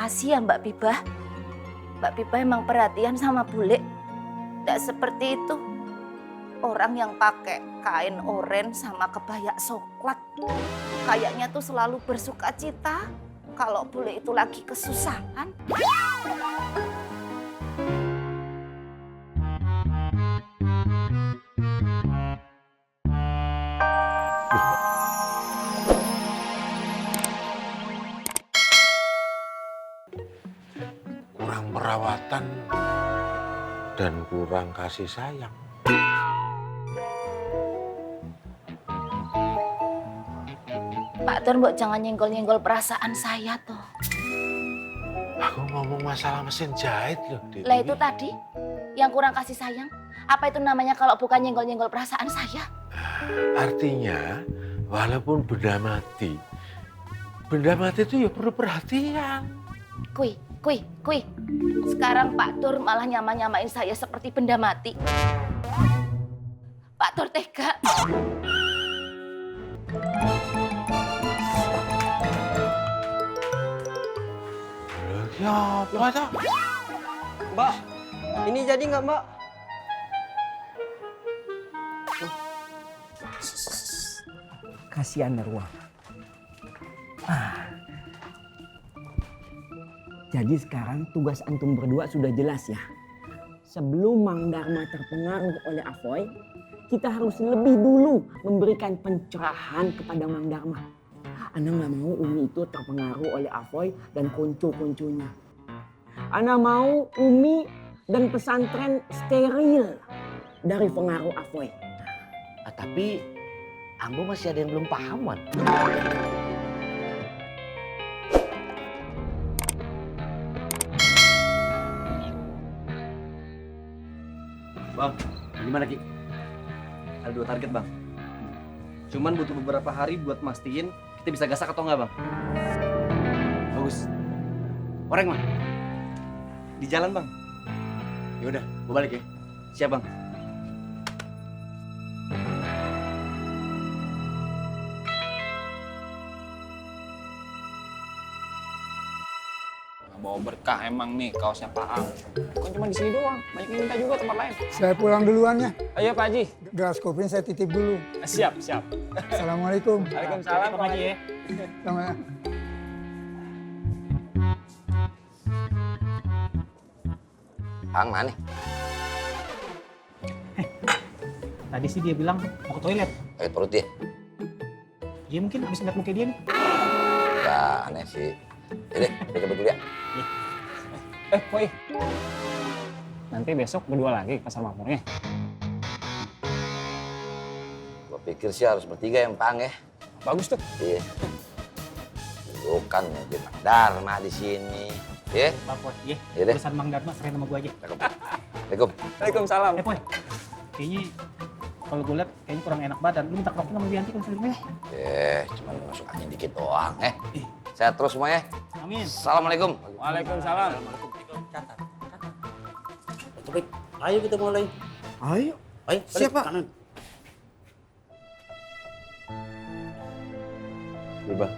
Makasih ya Mbak Bibah. Mbak Bibah emang perhatian sama bule. Nggak seperti itu. Orang yang pakai kain oren sama kebaya coklat. Kayaknya tuh selalu bersuka cita. Kalau bule itu lagi kesusahan. Kurang perawatan dan kurang kasih sayang. Pak Tur, mbok jangan nyenggol-nyenggol perasaan saya tuh. Aku ngomong masalah mesin jahit loh. Lah itu tadi yang kurang kasih sayang. Apa itu namanya kalau bukan nyenggol-nyenggol perasaan saya? Artinya walaupun benda mati itu ya perlu perhatian. Kui. Sekarang Pak Tur malah nyamain saya seperti benda mati. Pak Tur tega. Ya apa tuh? Mbak, ini jadi nggak Mbak? Kasihan Darwa. Jadi sekarang tugas antum berdua sudah jelas ya. Sebelum Mang Dharma terpengaruh oleh Afoy, kita harus lebih dulu memberikan pencerahan kepada Mang Dharma. Ana nggak mau Umi itu terpengaruh oleh Afoy dan konco-konconya. Ana mau Umi dan pesantren steril dari pengaruh Afoy. Tapi Ambo masih ada yang belum paham, Wan. Bang, gimana Ki? Ada 2 target Bang. Cuman butuh beberapa hari buat mastiin kita bisa gasak atau enggak Bang. Bagus. Oreng, Wan. Di jalan Bang. Ya udah, gua balik ya. Siap Bang. Bawa berkah emang nih kaosnya Pak Ang. Bukan cuma di sini doang, banyak yang minta juga tempat lain. Saya pulang duluan ya. Ayo Pak Haji. Gelas kopinya saya titip dulu. Siap. Assalamualaikum. Waalaikumsalam Pak Haji ya. Sama. Ang mana? Tadi sih dia bilang mau ke toilet. Sakit perut dia. Dia mungkin habis ngeliat muka dia nih. Ya aneh sih. Jadi, kita cabut dulu ya. Woi. Nanti besok berdua lagi ke pasar Makmurnya. Gua pikir sih harus bertiga yang Pang ya. Bagus tuh. Iya. Bukan mungkin Mang Dharma di sini. Iya. Pak Poy, iya. Iya deh. Urusan Mang Dharma serahin sama gua aja. Assalamualaikum. Waalaikumsalam. Poy, kayaknya kalau gue liat kayaknya kurang enak badan. Lu minta kerokin sama Wianti kalau filmnya. Cuman masuk angin dikit doang. Sehat terus semuanya. Amin. Assalamualaikum. Waalaikumsalam. Baik, ayo kita mulai. Ayo. Ayo, Siap, Pak. kanan. Bibah,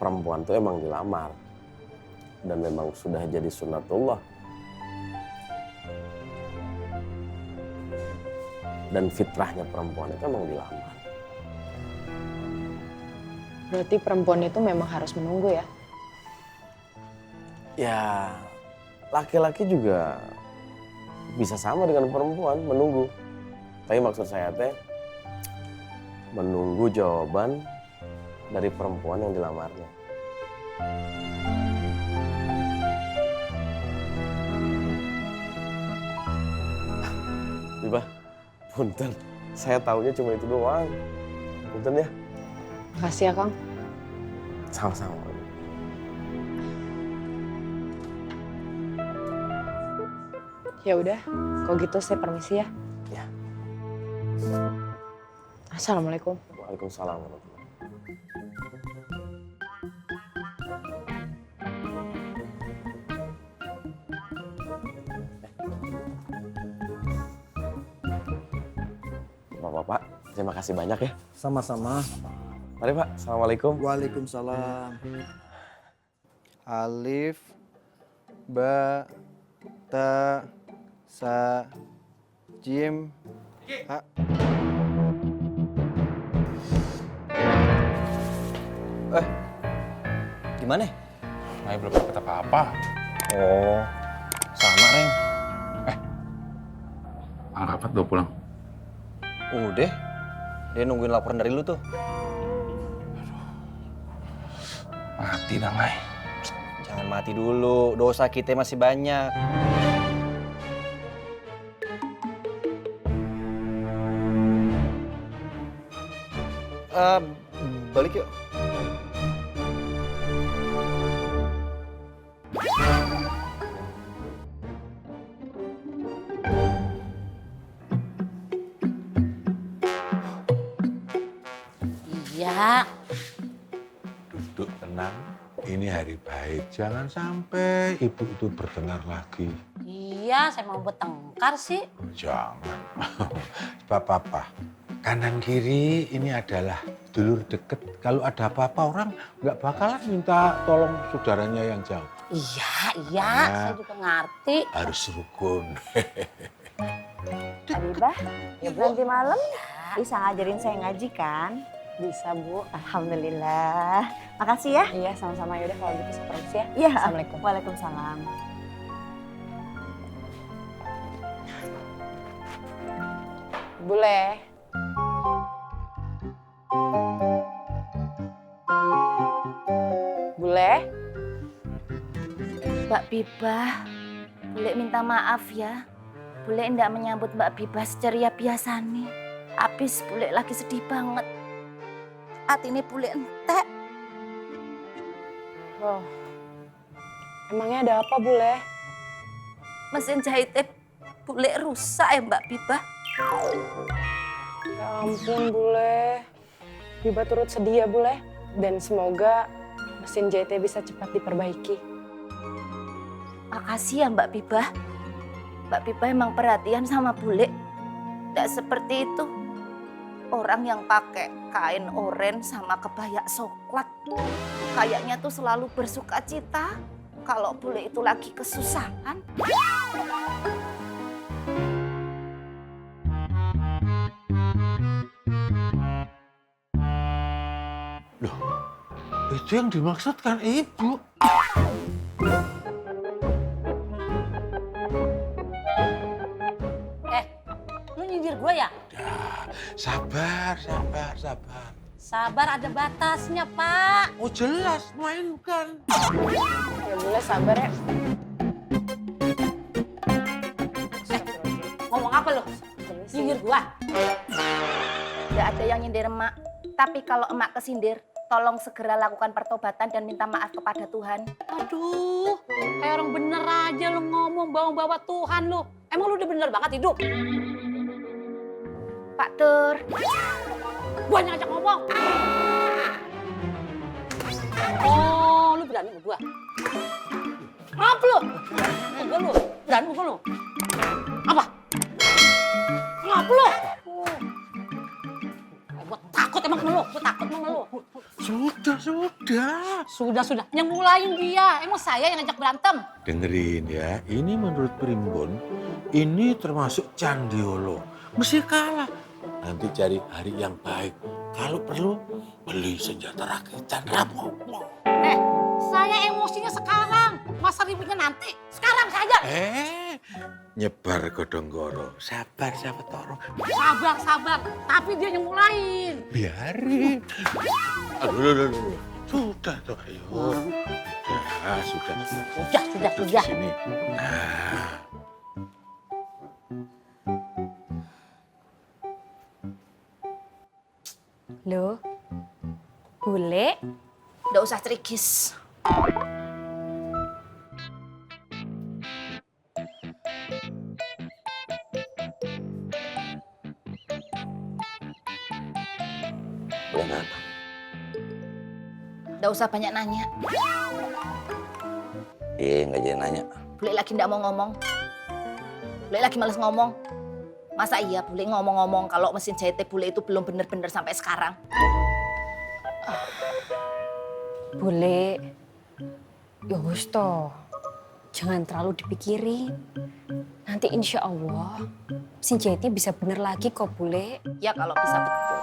perempuan tuh emang dilamar dan memang sudah jadi sunnatullah dan fitrahnya perempuan itu emang dilamar. Berarti perempuan itu memang harus menunggu ya? Ya, laki-laki juga bisa sama dengan perempuan menunggu. Tapi maksud saya teh menunggu jawaban dari perempuan yang dilamarnya. Bibah, punten. Saya taunya cuma itu doang. Punten ya. Makasih ya Kang. Sama-sama. Ya udah, kalau gitu saya permisi ya. Ya. Assalamualaikum. Waalaikumsalam warahmatullahi. Bapak-bapak, terima kasih banyak ya. Sama-sama. Mari Pak, Assalamualaikum. Waalaikumsalam. Alif, ba, ta, sa, jim, ha. Gimana? Saya belum dapat apa-apa. Oh, sama Reng. Rapat udah pulang. Udah, dia nungguin laporan dari lu tuh. Mati dah, Mai. Jangan mati dulu, dosa kita masih banyak. Balik yuk. Iya. Duduk tenang. Ini hari baik. Jangan sampai ibu itu bertengkar lagi. Iya, saya mau bertengkar sih. Jangan. Sebab apa? Kanan kiri ini adalah dulur deket. Kalau ada apa-apa orang nggak bakalan minta tolong saudaranya yang jauh. Iya, Nah. saya juga ngerti. Harus rukun. Abibah, ya nanti malam bisa ngajarin saya ngaji kan? Bisa, Bu. Alhamdulillah. Makasih ya. Iya, sama-sama. Yaudah kalau gitu saya permisi ya. Iya. Assalamualaikum. Waalaikumsalam. Boleh. Boleh? Mbak Bibah, boleh minta maaf ya. Boleh enggak menyambut Mbak Bibah seceria biasa nih. Abis boleh lagi sedih banget. Hati ini boleh entek. Loh. Emangnya ada apa, Boleh? Mesin jahitnya boleh rusak ya Mbak Bibah. Ya ampun, Boleh. Biba turut sedih ya, Boleh. Dan semoga mesin jahitnya bisa cepat diperbaiki. Makasih ya Mbak Bibah. Mbak Bibah emang perhatian sama bule. Nggak seperti itu. Orang yang pakai kain oren sama kebaya coklat. Kayaknya tuh selalu bersuka cita. Kalau bule itu lagi kesusahan. Loh, itu yang dimaksudkan ibu. Lu nyindir gue ya? Sabar. Sabar ada batasnya, Pak. Oh jelas, mainkan. Ya, Boleh sabar ya. Ngomong apa lu? Nyindir gue? Gak ada yang nyindir emak. Tapi kalau emak kesindir, tolong segera lakukan pertobatan dan minta maaf kepada Tuhan. Aduh, kayak orang bener aja lu ngomong bawa-bawa Tuhan lu. Emang lu udah bener banget hidup? Pak Tur. Gua yang ngajak ngomong. Oh, lu berani sama gua? Apa lu? Lu berani sama lu? Apa? Apa lu? Gua takut emang sama lu, gua takut sama lu. Sudah. Yang mulain dia, emang saya yang ngajak berantem. Dengerin ya, ini menurut Primbon, ini termasuk Candiolo. Mesti kalah. Nanti cari hari yang baik. Kalau perlu, beli senjata rakitan rampok. Saya emosinya sekarang, masa ributnya nanti. Sekarang saja. Nyebar godonggoro. Sabar, toro. Sabar. Tapi dia yang mulain. Biarin. Aduh. Sudah toh, ayo. Sudah. Sudah. Sini. Nah. Loh, Bule? Nggak usah cerigis. Kenapa? Nggak usah banyak nanya. Iya, nggak jadi nanya. Bule lagi nggak mau ngomong. Bule lagi males ngomong. Masa iya Bule ngomong-ngomong kalau mesin jahitnya Bule itu belum bener-bener sampai sekarang? Bule, ya wis toh. Jangan terlalu dipikirin. Nanti insya Allah si Jati bisa bener lagi kok, Bule. Ya kalau bisa betul.